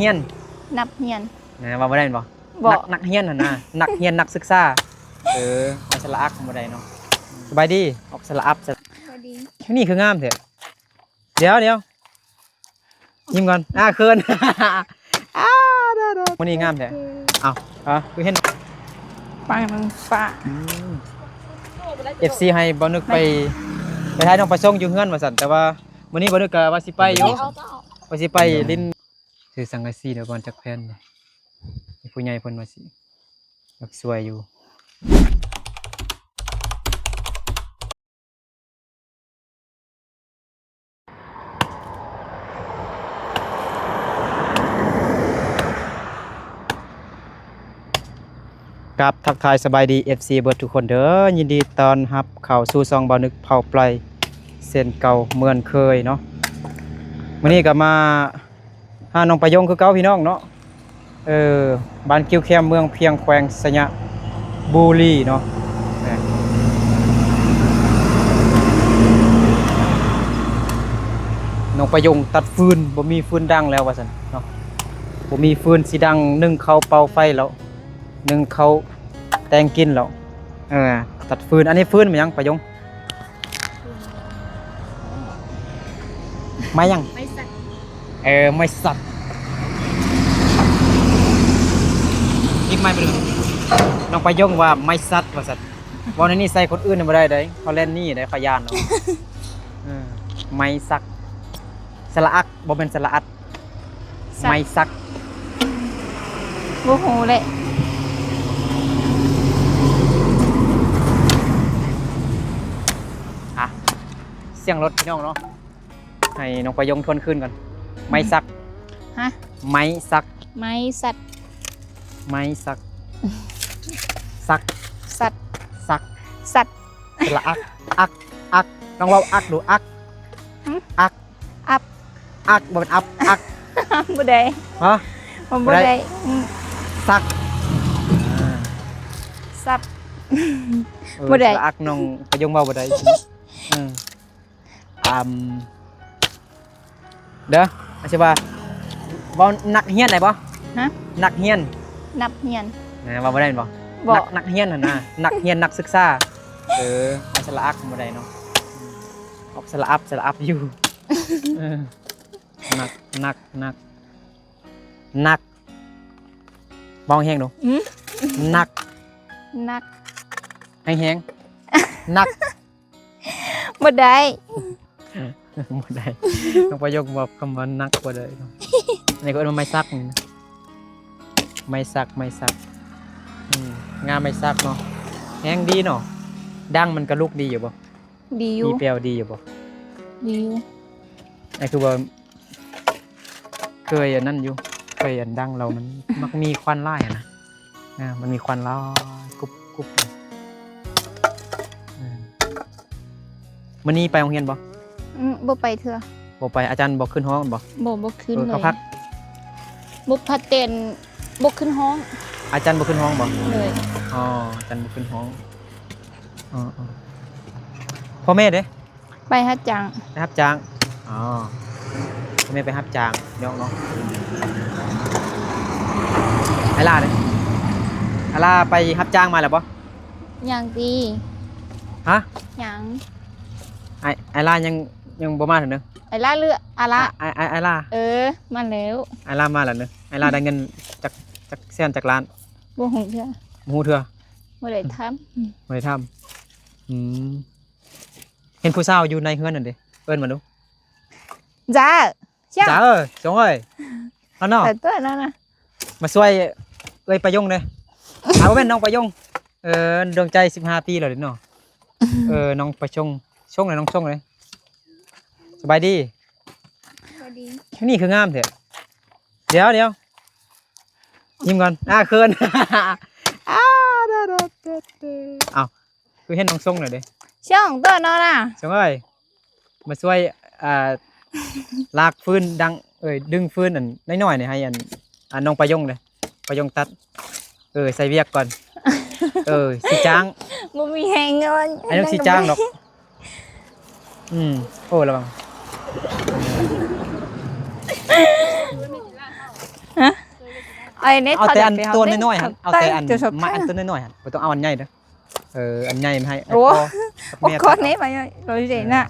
ຮຽນ ນັກຮຽນ ນະ ເວົ້າບໍ່ໄດ້ແມ່ນບໍ່? ບໍ່ ນັກ ນັກຮຽນຫັ້ນນະ ນັກຮຽນ ນັກສຶກສາ. ເອີ ອອກສະຫຼະອັກບໍ່ໄດ້ເນາະ. ສະບາຍດີ ອອກສະຫຼະອັບ ສະ ສະບາຍດີ. ນີ້ຄືງາມແທ້. ດຽວ ດຽວ ຍິ້ມກ່ອນ ອ່າ ເຂີນ ອ່າ ດາ ດາ ມື້ນີ້ງາມແທ້. ເອົ້າ ເອີ ຄືເຫັນປາງນາງຟ້າ. ອືມ ເອັຟຊີໃຫ້ບ່າວນຶກໄປ ໄປຖ່າຍນ້ອງປາຊົງຢູ່ເຮືອນວ່າຊັ້ນ ແຕ່ວ່າມື້ນີ້ບ່າວນຶກກະວ່າຊິໄປຢູ່ ວ່າຊິໄປຫຼິ້ນ ຊື້ສັງກະສີແລ້ວກ່ອນຈັກແຜ່ນ. ມີຜູ້ໃຫຍ່ເພິ່ນວ່າຊິຢາກຊ່ວຍຢູ່. ກາບທັກທາຍສະບາຍດີ ເອັຟຊີ ເບິດທຸກຄົນເດີ ຍິນດີຕ້ອນຮັບເຂົ້າສູ່ຊ່ອງບ່າວນຶກເຜົ່າໄປເຊັ່ນເກົ່າເໝືອນເຄີຍເນາະ. ມື້ນີ້ກໍມາ ຫານ້ອງປາຍົງຄືເກົ່າພີ່ນ້ອງເນາະ. ເອີ ບ້ານກິ່ວແຄມ ເມືອງພຽງ ແຂວງໄຊຍະບູລີເນາະ. ນ້ອງປາຍົງຕັດຟືນ ບໍ່ມີຟືນດັງແລ້ວວ່າຊັ້ນເນາະ ບໍ່ມີຟືນຊິດັງ ໜຶ້ງເຂົ້າເປົ່າໄຟແລ້ວ ໜຶ້ງເຂົ້າແຕ່ງກິນແລ້ວ. ເອີ ຕັດຟືນ ອັນນີ້ຟືນແມ່ນຫຍັງປາຍົງ? ໄມ້ຫຍັງ? ໄມ້ສັກ. ເອີ ໄມ້ສັກ. ອີກໄມ້ບໍ່ໄດ້. ນ້ອງປາຍົງວ່າໄມ້ສັກວ່າຊັ້ນ. ເວົ້າແນວນີ້ໃສ່ຄົນອື່ນບໍ່ໄດ້ເດ້. ເຂົາແລ່ນໜີເດ້ ເຂົາຢ້ານເນາະ. ເອີ ໄມ້ສັກ. ສະຫຼະອັກ ບໍ່ແມ່ນສະຫຼະອັດ. ສັກ. ໄມ້ສັກ. ບໍ່ຮູ້ແຫຼະ. ອ່ະ ສຽງລົດພີ່ນ້ອງເນາະ. ໃຫ້ນ້ອງປາຍົງທວນຄືນກ່ອນ. ໄມ້ສັກ. ຮະ? ໄມ້ສັກ. ໄມ້ສັກ. ໄມ້ສັກ. ສັກ. ສັດ. ສັກ. ສັດ. ສະຫຼະອັກ ອັກ ອັກ. ລອງເວົ້າອັກດູ ອັກ. ຫຶ? ອັກ. ອັບ ອັກ ບໍ່ແມ່ນອັບ ອັກ. ບໍ່ໄດ້. ຮະ? ບໍ່ໄດ້. ບໍ່ໄດ້. ອືມ ສັກ. ສັກ. ເອີ ບໍ່ໄດ້. ສະຫຼະອັກນ້ອງປາຍົງເວົ້າບໍ່ໄດ້. ເອີ ອຳ ເດີ ອາຊິວ່າ ເວົ້ານັກຮຽນໄດ້ບໍ່? ຮະ? ນັກຮຽນ. ນັກຮຽນ. ນະ ເວົ້າບໍ່ໄດ້ແມ່ນບໍ່? ບໍ່. ນັກ ນັກຮຽນຫັ້ນນະ ນັກຮຽນ ນັກສຶກສາ. ເອີ ອອກສະຫຼະອັກບໍ່ໄດ້ເນາະ. ອອກສະຫຼະອັບ ສະຫຼະອັບຢູ່. ເອີ ນັກ ນັກ ນັກ ນັກ. ເວົ້າແຮງດູ. ອືມ ນັກ ນັກ ແຮງໆ ນັກ. ບໍ່ໄດ້ ບໍ່ໄດ້. ນ້ອງປາຍົງເວົ້າຄຳວ່ານັກບໍ່ໄດ້ເນາະ. ອັນນີ້ເຂົາເອີ້ນວ່າໄມ້ສັກນີ້ນະ ໄມ້ສັກ ໄມ້ສັກ. ອືມ ງາໄມ້ສັກເນາະ ແຮງດີເນາະ. ດັງມັນກະລຸກດີຢູ່ບໍ່? ດີຢູ່. ມີແປວດີຢູ່ບໍ່? ດີຢູ່. ອັນຄືວ່າ ເຄີຍອັນນັ້ນຢູ່ ເຄີຍອັນດັງແລ້ວມັນມັກມີຄວັນຫຼາຍຫັ້ນນະ. ອ່າ ມັນມີຄວັນຫຼາຍ ກຸບ ກຸບ. ອືມ ມື້ນີ້ໄປໂຮງຮຽນບໍ່? ອືມ ບໍ່ໄປເທື່ອ. ບໍ່ໄປ. ອາຈານບໍ່ຂຶ້ນຫ້ອງແມ່ນບໍ່? ບໍ່ ບໍ່ຂຶ້ນເລີຍ. ເອີ ເຂົາພັກ ບໍ່ພັກແຕ່ນ ບໍ່ຂຶ້ນຫ້ອງ. ອາຈານບໍ່ຂຶ້ນຫ້ອງບໍ່? ເລີຍ. ອໍ ອາຈານບໍ່ຂຶ້ນຫ້ອງ. ອໍ ອໍ ພໍ່ແມ່ເດ? ໄປຮັບຈ້າງ. ໄປຮັບຈ້າງ. ອໍ ແມ່ໄປຮັບຈ້າງພີ່ນ້ອງເນາະ. ໄອລາເດ? ໄອລາໄປຮັບຈ້າງມາແລ້ວບໍ່? ຍັງຕິ. ຮະ? ຍັງ. ໄອ ໄອລາຍັງ ຍັງບໍ່ມາເທື່ອເນາະ. ໄອລາ ຫຼື ອາລາ? ອາ ໄອ ໄອ ໄອລາ. ເອີ ມາແລ້ວ. ໄອລາມາແລ້ວເນາະ. ໄອລາໄດ້ເງິນຈັກ ຈັກແສນ ຈັກລ້ານ? ບໍ່ຮູ້ເທື່ອ. ບໍ່ຮູ້ເທື່ອ. ບໍ່ໄດ້ຖາມ. ບໍ່ໄດ້ຖາມ. ອືມ. ເຫັນຜູ້ສາວຢູ່ໃນເຮືອນນັ້ນເດ ເອີ້ນມາດູ. ຈ້າ ຈ້າ ເອີ ຊົງເອີຍ ເອົາເນາະ ມາຊ່ວຍເອື້ອຍປາຍົງເດ້. ອ່າ ບໍ່ແມ່ນ ນ້ອງປາຍົງ. ເອີ ດວງໃຈສິບຫ້າປີແລ້ວເດ້ເນາະ. ເອີ ນ້ອງປາຊົງ ຊົງເລີຍ ນ້ອງຊົງເລີຍ. ສະບາຍດີ. ສະບາຍດີ. ນີ້ຄືງາມແທ້. ດຽວ ດຽວ ຍິ້ມກ່ອນ. ອ່າ ເຂີນ. ອ່າ ເອົາ ຄືເຫັນນ້ອງຊົງແລ້ວເດ້. ຊົງ ເຕີນເນາະນະ ຊົງເອີຍ ມາຊ່ວຍ ອ່າ ລາກຟືນດັງ ເອີຍ ດຶງຟືນອັນນ້ອຍໆນີ້ໃຫ້ອັນ ອັນນ້ອງປາຍົງເດ້ ປາຍົງຕັດ. ເອີ ໃສ່ວຽກກ່ອນ. ເອີ ຊິຈ້າງ ບໍ່ມີແຮງເງິນ ອັນນີ້ຊິຈ້າງດອກ. ອືມ ໂອ້ ລະວັງ. Ai, ເອົາແຕ່ອັນໂຕນ້ອຍໆຫັ້ນ ເອົາແຕ່ອັນ ມາອັນໂຕນ້ອຍໆຫັ້ນ ບໍ່ຕ້ອງເອົາອັນໃຫຍ່ເດີ້. ເອີ ອັນໃຫຍ່ມາໃຫ້ ໂອ້ ພໍ່ກັບແມ່ ໂອ້ ໂຄດນີ້ມາໂລເຈນະ.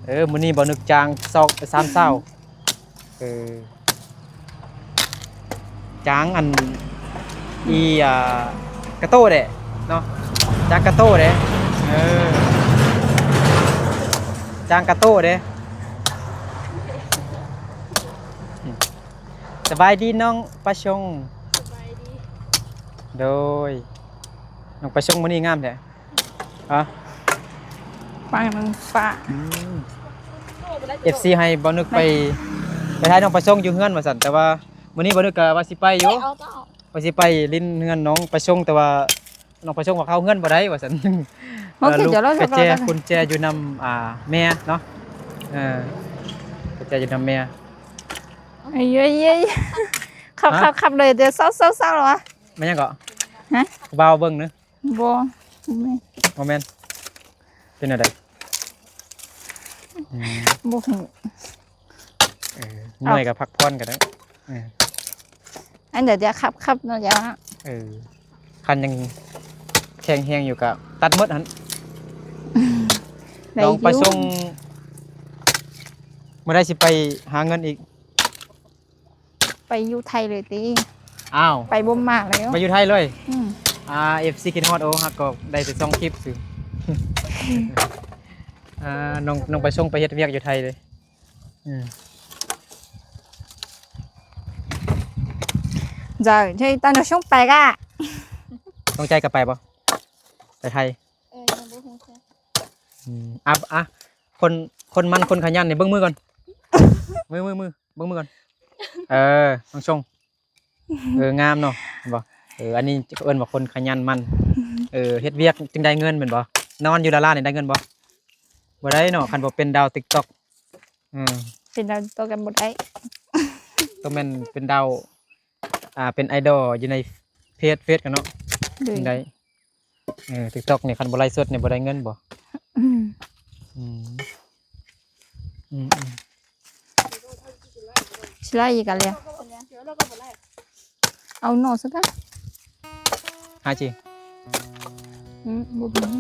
ເອີ ມື້ນີ້ບໍ່ນຶກຈ້າງຊອກ ສາມຊາວ ເອີ ຈ້າງອັນ ອີ ອ່າ ກາໂຕ້ເດ້ເນາະ ຈ້າງກາໂຕ້ເດ້. ເອີ ຈ້າງກາໂຕ້ເດ້. ສະບາຍດີນ້ອງປາຊົງ. ສະບາຍດີ. ໂດຍ ນ້ອງປາຊົງມື້ນີ້ງາມແທ້. ຮະ ປາຍມັນຟ້າ. ອືມ ເອັຟຊີ ໃຫ້ບ່າວນຶກໄປ ໄປຖ່າຍນ້ອງປາຊົງຢູ່ເຮືອນວ່າຊັ້ນ ແຕ່ວ່າມື້ນີ້ບ່າວນຶກກະວ່າຊິໄປຢູ່ ວ່າຊິໄປຫຼິ້ນເຮືອນນ້ອງປາຊົງ ແຕ່ວ່ານ້ອງປາຊົງວ່າເຂົ້າເຮືອນບໍ່ໄດ້ວ່າຊັ້ນ. ເອີ ລູກກະແຈ ກຸນແຈຢູ່ນຳ ອ່າ ແມ່ເນາະ. ເອີ ກະແຈຢູ່ນຳແມ່. ເອີຍໆ ຂັບ ຂັບ ຂັບເລີຍ ດຽວເຊົາໆ ແລ້ວວະ. ແມ່ນຫຍັງເກາະ? ຮະ ບ່າວເບິ່ງເດີ. ບໍ່ ບໍ່ແມ່ນ ບໍ່ແມ່ນ. ເປັນແນວໃດ? ອືມ ບໍ່ຮູ້. ເອີ ເມື່ອຍກໍພັກຜ່ອນກໍໄດ້. ເອີ ອັນດຽວຈະຂັບໆ ເນາະ ເຈົ້າເນາະ. ເອີ ຄັນຍັງແຂງແຮງຢູ່ກໍຕັດໝົດຫັ້ນ. ໄດ້ຢູ່ ນ້ອງປາຊົງ ມື້ໃດຊິໄປຫາເງິນອີກ? ໄປຢູ່ໄທເລີຍຕິ? ອ້າວ ໄປບໍ່ມາແລ້ວ ໄປຢູ່ໄທເລີຍ. ອືມ ອ່າ ເອັຟຊີ ຄິດຮອດ. ໂອ້ ຮັກກໍໄດ້ແຕ່ສອງຄລິບຊື່. ອ່າ ນ້ອງ ນ້ອງປາຊົງໄປເຮັດວຽກຢູ່ໄທເລີຍ. ອືມ ເຈົ້າ ເຈົ້າ ຕອນນ້ອງປາຊົງໄປກະ ນ້ອງໃຈກໍໄປບໍ່? ໄປໄທ. ເອີ ຍັງບໍ່ຮູ້ຄື. ອືມ ອ່ະ ອ່ະ ຄົນ ຄົນໝັ່ນ ຄົນຂະຫຍັນນີ້ ເບິ່ງມືກ່ອນ. ມື ມື ມື ເບິ່ງມືກ່ອນ. ເອີ ນ້ອງຊົງ. ເອີ ງາມເນາະ ເຫັນບໍ່? ເອີ ອັນນີ້ເອີ້ນວ່າຄົນຂະຫຍັນໝັ່ນ. ເອີ ເຮັດວຽກຈຶ່ງໄດ້ເງິນແມ່ນບໍ່? ນອນຢູ່ລ້າໆນີ້ໄດ້ເງິນບໍ່? ບໍ່ໄດ້ເນາະ ຄັນບໍ່ເປັນດາວຕິກຕັອກ. ອືມ ເປັນດາວຕິກຕັອກກໍບໍ່ໄດ້ ຕ້ອງແມ່ນເປັນດາວ ອ່າ ເປັນໄອດອລຢູ່ໃນເຟສ ເຟສກັນເນາະ ໂດຍ ຈຶ່ງໄດ້. ເອີ ຕິກຕັອກນີ້ ຄັນບໍ່ໄລຟ໌ສົດນີ້ບໍ່ໄດ້ເງິນບໍ່? ອືມ ອືມ ອືມ ອືມ ຊິໄລອີກກະແລ້ວ ເອົາໜໍ່ຊະກະ ຫາຈີ. ອືມ ບໍ່ມີ.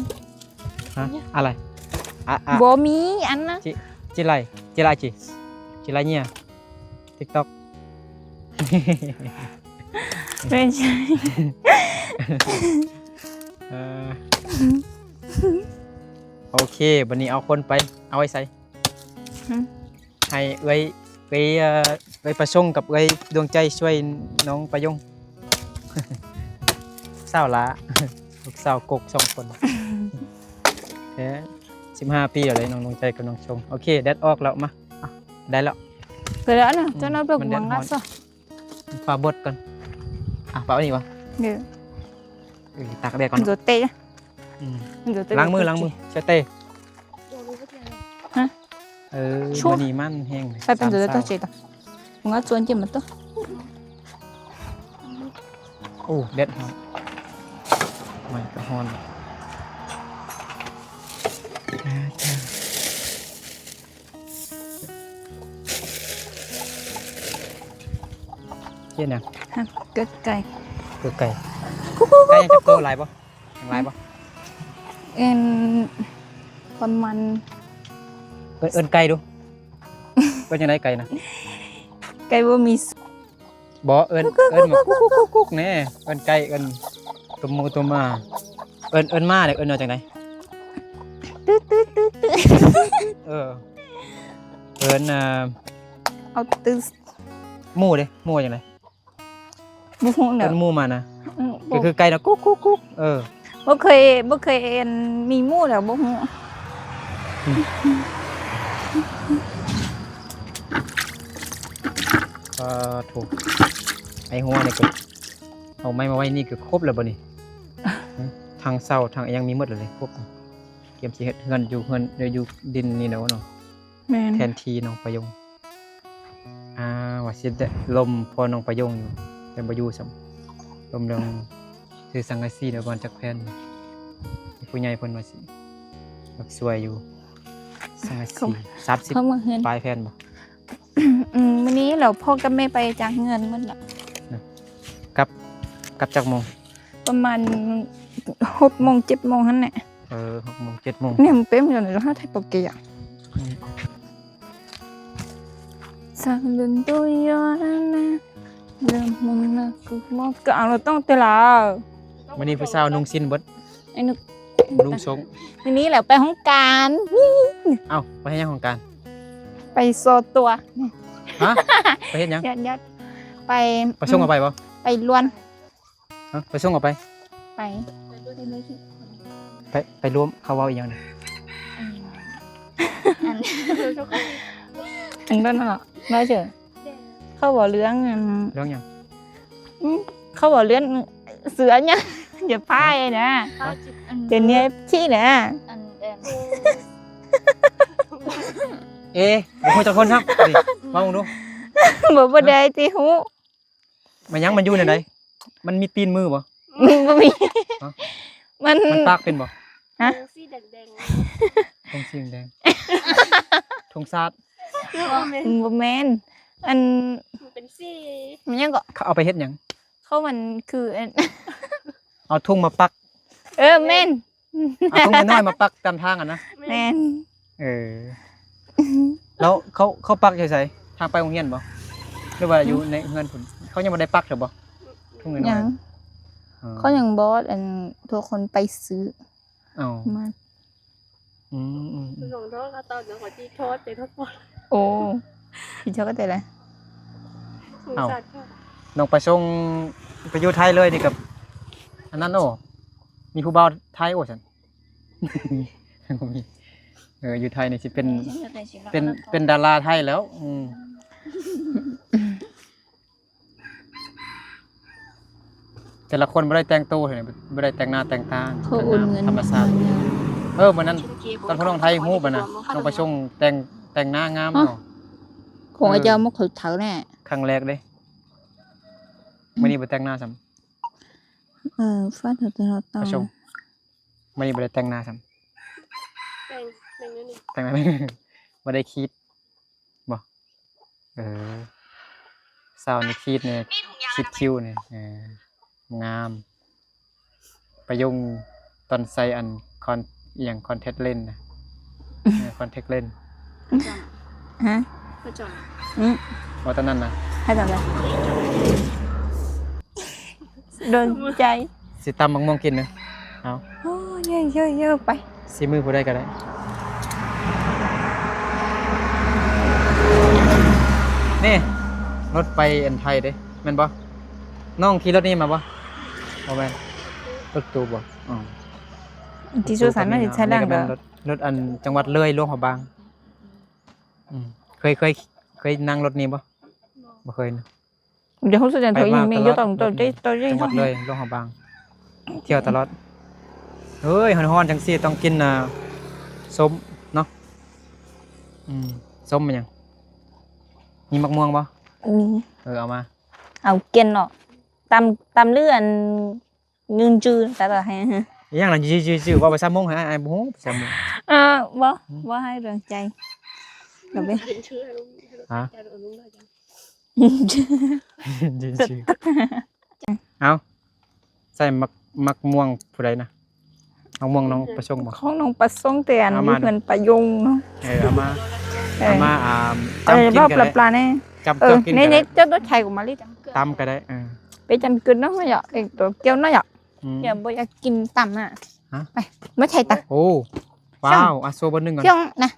ຮະ ອະໄລ? ອະ ອະ ບໍ່ມີອັນນະ ຈິ ຈິໄລ ຈິລາຈີ ຈິລາເຍຍ ຕິກຕັອກ. ແມ່ນໃຊ່. ເອີ ໂອເຄ ບັດນີ້ເອົາຄົນໄປ ເອົາໄວ້ໃສ? ຫຶ ໃຫ້ເອື້ອຍ ເອື້ອຍ ເອີ ເອື້ອຍປະສົງກັບເອື້ອຍດວງໃຈຊ່ວຍນ້ອງປະຍົງ. ສາວຫຼ້າ ລູກສາວກົກສອງຄົນ. ເອີ ສິບຫ້າປີແລ້ວເດ້ ນ້ອງດວງໃຈກັບນ້ອງຊົງ. ໂອເຄ ແດດອອກແລ້ວ ມາ ອ່ະ ໄດ້ແລ້ວ. ເກີດແລ້ວນະ ອືມ ເຈົ້ານ້ອຍເພິ່ນຫວັງງານຊະ. ຝາບົດກ່ອນ. ອ່ະ ປະໄວ້ນີ້ບໍ່? ເດີ ເອີ ຕາກແດດກ່ອນ. ໂດເຕ ອືມ ໂດເຕ ລ້າງມື ລ້າງມື ເຊເຕ. ຮະ ເອີ ມື້ນີ້ມັນແຮງ ໄປເປັນໂດເຕ ໂຕເຈຕະ ງາຈວນເຈມະໂຕ. ໂອ້ ແດດຮ້ອນ ໄມ້ກໍຮ້ອນ. ເຮັດຫຍັງ? ຮະ ເກີກໄກ່ ເກີກໄກ່. ໄກ່ຍັງຈັກໂຕ ຫຼາຍບໍ່? ຍັງຫຼາຍບໍ່? ເອີ້ນປະມານ ເອີ້ນ ເອີ້ນໄກ່ດູ ເອີ້ນຈັ່ງໃດໄກ່ນະ? ໄກ່ບໍ່ມີ ບໍ່ ເອີ້ນ ເອີ້ນມາກຸກໆໆໆແນ່. ເອີ້ນໄກ່ ເອີ້ນຕົວໝູຕົວໝາ. ເອີ້ນ ເອີ້ນໝາເດ ເອີ້ນວ່າຈັ່ງໃດ? ຕຶດໆໆໆ. ເອີ ເອີ້ນ ອ່າ ເອົາຕຶດ. ໝູເດ ໝູວ່າຈັ່ງໃດ? ບໍ່ຮູ້ແຫຼະ ເອີ້ນໝູມານະ. ອືມ ກໍຄືໄກ່ນະ ກຸກໆໆ. ເອີ ບໍ່ເຄີຍ ບໍ່ເຄີຍເຫັນມີໝູແລ້ວບໍ່ຮູ້. ອືມ ອ່າ ໂຖ ໄອ້ຫົວນີ້ກໍເອົາໄມ້ມາໄວ້ນີ້ກໍຄົບແລ້ວບໍ່ນີ້? ທັງເສົາທັງອີ່ຫຍັງມີໝົດແລ້ວນີ້ ຄົບ. ກຽມຊິເຮັດເຮືອນຢູ່ ເຮືອນຢູ່ດິນນີ້ແລ້ວເນາະ. ແມ່ນ ແທນທີ່ນ້ອງປະຍົງ. ອ່າ ວ່າຊິໄດ້ລົມພໍ່ນ້ອງປະຍົງຢູ່ ແຕ່ບໍ່ຢູ່ຊ້ຳ. ລົມເລື່ອງຊື້ສັງກະສີແລ້ວກ່ອນຈັກແຜ່ນ. ຜູ້ໃຫຍ່ເພິ່ນວ່າຊິແບບຊ່ວຍຢູ່ ສັງກະສີ ສາມສິບປາຍແຜ່ນບໍ່? ອືມ ມື້ນີ້ແລ້ວພໍ່ກັບແມ່ໄປຈາກເຮືອນໝົດລະ. ກັບ ກັບຈັກໂມງ? ປະມານຫົກໂມງ ເຈັດໂມງຫັ້ນແຫຼະ. ເອີ ຫົກໂມງ ເຈັດໂມງ. ແມ່ນເປັນຢູ່ໃນເຮົາໄທປອກເກຍ. ອືມ. Saludando yo a la luna, la luna como que ເອົາ ລະຕ້ອງແຕ່ລາວ. ມື້ນີ້ຜູ້ສາວນຸ່ງສິ້ນເບິດ. ໄອ້ໜຸ່ມ ນຸ່ງຊົງ. ມື້ນີ້ແຫຼະໄປຫ້ອງການ. ເອົ້າ ໄປເຮັດຫຍັງຫ້ອງການ? ໄປໂຊຕົວ. ຮະ? ໄປເຮັດຫຍັງ? ຍອດໆ ໄປ ໄປສົ່ງເອົາໄປບໍ່? ໄປລວນ. ຮະ? ໄປສົ່ງເອົາໄປ? ໄປ ໄປ ໄປລວມ. ເຂົາເວົ້າອີ່ຫຍັງນີ້? ອັນ ອັນນັ້ນເນາະ ໄດ້ເຈີ. ເຂົາເວົ້າເລື່ອງອັນ ເລື່ອງຫຍັງ? ອືມ ເຂົາເວົ້າເລື່ອງເສືອຫຍັງ ຢ່າພາຍນະ. ເຈົ້າ ອັນ ເຈົ້າເນຍທີ່ນະ. ອັນ ເອີ ເອ ບໍ່ຮູ້ຈັກຄົນຊ້ຳ. ນີ້ ເວົ້າເບິ່ງດູ. ບໍ່ ບໍ່ໄດ້ຕິຮູ້. ມັນຫຍັງ ມັນຢູ່ແນວໃດ? ມັນມີຕີນມືບໍ່? ບໍ່ມີ. ຮະ? ມັນ ມັນປາກເປັນບໍ່? ຮະ? ຕົງສີແດງໆ ຕົງສີແດງໆ ຕົງຊາດ. ບໍ່ແມ່ນ ບໍ່ແມ່ນ ອັນ ມັນເປັນສີ ມັນຫຍັງເກາະ? ເຂົາເອົາໄປເຮັດຫຍັງ? ເຂົາມັນຄືອັນ ເອົາທຸງມາປັກ. ເອີ ແມ່ນ. ເອົາທຸງນ້ອຍໆມາປັກຕາມທາງຫັ້ນນະ. ແມ່ນ. ເອີ ແລ້ວເຂົາ ເຂົາປັກຢູ່ໃສ? ທາງໄປໂຮງຮຽນບໍ່? ຫຼືວ່າຢູ່ ອືມ ໃນເຮືອນພຸ້ນ? ເຂົາຍັງບໍ່ໄດ້ປັກເທື່ອບໍ່? ທຸງນ້ອຍໆ. ຍັງ. ອໍ ເຂົາຍັງບໍ່ ອັນ ທຸກຄົນໄປຊື້. ເອົາ ມາ. ອືມໆໆ ນ້ອງເນາະ ເຂົາຕອນນັ້ນຂ້ອຍຊິທອດ ໄປທອດ. ໂອ້ ຊິທອດແຕ່ລະ. ເອົ້າ ນ້ອງປະສົງໄປຢູ່ໄທເລີຍນີ້ກໍ ອັນນັ້ນ. ໂອ້ ມີຜູ້ບ່າວໄທ. ໂອ້ ຊັ້ນ ເອີ ຢູ່ໄທນີ້ຊິເປັນ ເປັນ ເປັນດາລາໄທແລ້ວ. ອືມ. ແຕ່ລະຄົນບໍ່ໄດ້ແຕ່ງໂຕເລີຍ ບໍ່ໄດ້ແຕ່ງໜ້າແຕ່ງຕາ ໂອ້ ໂອນເງິນ ທຳມະຊາດ. ເອີ ມື້ນັ້ນຕອນພວກນ້ອງຖ່າຍຮູບຫັ້ນນະ ນ້ອງປະສົງແຕ່ງ ແຕ່ງໜ້າງາມເນາະ. ຂອງອາຈານ ເອີ ມາເຂົາເຖົ້າແນ່ ຄັ້ງແລກເດ້. ມື້ນີ້ບໍ່ແຕ່ງໜ້າຊ້ຳ. ເອີ ຟາດເຖິງຕະຫຼອດຕອນ ປະສົງ ມື້ນີ້ບໍ່ໄດ້ແຕ່ງໜ້າຊ້ຳ. ແຕ່ງ ແຕ່ງແນວນີ້ ແຕ່ງແນວນີ້ ບໍ່ໄດ້ຂີດບໍ່? ເອີ ສາວນີ້ຂີດແນ່ ຂີດຄິ້ວແນ່. ເອີ ງາມ. ປະໂຫຍງຕອນໃສ່ອັນຄອນ ອີ່ຫຍັງ ຄອນແທັກເລນນະ. ເອີ ຄອນແທັກເລນ. ຮະ? ບໍ່ຈອຍ. ອືມ ວ່າຕອນນັ້ນນະ ໃຫ້ຕອນໃດ? ໂດນໃຈ. ຊິຕຳໝາກມ່ວງກິນເດີ. ເອົາ ໂອ້ຍ ເຢີໆໆ ໄປ ສີມືຜູ້ໃດກໍໄດ້. ນີ້ ລົດໄປອັນໄທເດ້ ແມ່ນບໍ່? ນ້ອງຂີ່ລົດນີ້ມາບໍ່? ບໍ່ແມ່ນ ລົດຕູ້ບໍ່? ອໍ ທີ່ສຸດສັນມັນຊິໃຊ້ແລ້ວເດີ. ລົດ ລົດອັນຈັງຫວັດເລີຍ ຫຼວງພະບາງ. ອືມ ເຄີຍ ເຄີຍ ເຄີຍນັ່ງລົດນີ້ບໍ່? ບໍ່ເຄີຍນະ. ດຽວເຮົາຊິເດີນທາງອີ່ຫຍັງນີ້ ຢູ່ຕອງໂຕເຈໂຕເຈ ຈັງຫວັດເລີຍ ຫຼວງພະບາງ ທ່ຽວຕະຫຼອດ. ເອີຍ ຮ້ອນໆ ຈັ່ງຊີ້ຕ້ອງກິນ ອ່າ ສົ້ມເນາະ. ອືມ ສົ້ມຫຍັງ? ມີໝາກມ່ວງບໍ່? ມີ. ເອີ ເອົາມາ. ເອົາກິນເນາະ. ຕຳ ຕຳເລື່ອນ ຢືນຈື່ຕາຕາໃຫ້. ອີຫຍັງນະ? ຈື່ໆໆ ເວົ້າພາສາມົ້ງໃຫ້ອ້າຍ ອ້າຍບໍ່ຮູ້ພາສາມົ້ງ. ເອີ ບໍ່ ບໍ່ໃຫ້ເລື່ອງໃຈ. ກໍເປັນ ຮະ? ຢືນຊື່. ເອົາ ໃສ່ໝາກ ໝາກມ່ວງຜູ້ໃດນະ? ໝາກມ່ວງນ້ອງປະສົງບໍ່? ຂອງນ້ອງປະສົງ ແຕ່ອັນ ເອົາມາ ຢູ່ເຮືອນປະຍົງເນາະ. ເອີ ເອົາມາ ເອີ ເອົາມາ ອ່າ ຕຳກິນກໍໄດ້. ເອີ ລອບລະປາແນ່. ຈຳ ເອີ ເຈົ້າກິນກໍໄດ້. ນີ້ ນີ້ ເຈົ້າຕົວໄຂ່ກໍມາລິ ຕຳກໍໄດ້. ເອີ ໄປຈຳກຶນເນາະ ບໍ່ຢາກ ເອີ ຕົວກ່ຽວເນາະ ຢາກ ອືມ ຢາກ ບໍ່ຢາກກິນຕຳນະ. ຮະ? ໄປ ມາໄທຕາ. ໂອ້ ວ້າວ ອ່ະ ໂຊເບິ່ງໜຶ່ງກ່ອນ ຊ່ອງນະ.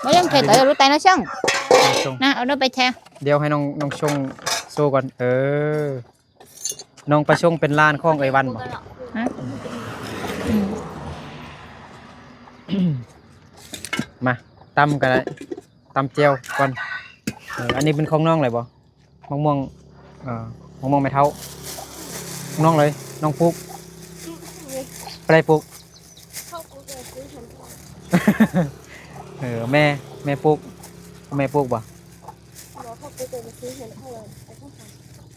ບໍ່ຍັງແຄ່ໄຕ ເອົາໄຕນະຊ່ອງ ຊ່ອງນະ. ເອົາເນາະ ໄປແທ້. ດຽວໃຫ້ນ້ອງ ນ້ອງຊ່ອງໂຊກ່ອນ. ເອີ ນ້ອງປະສົງເປັນຫຼານຂອງເອື້ອຍວັນບໍ່? ຮະ? ອືມ ມາ ຕຳກໍໄດ້ ຕຳແຈ່ວກ່ອນ. ເອີ ອັນນີ້ເປັນຂອງນ້ອງເລີຍບໍ່? ໝາກມ່ວງ ເອີ ໝາກມ່ວງແມ່ເຖົ້າ ນ້ອງເລີຍ ນ້ອງປູກ. ໃຜປູກ? ເອີ ແມ່ ແມ່ປູກ ແມ່ປູກບໍ່?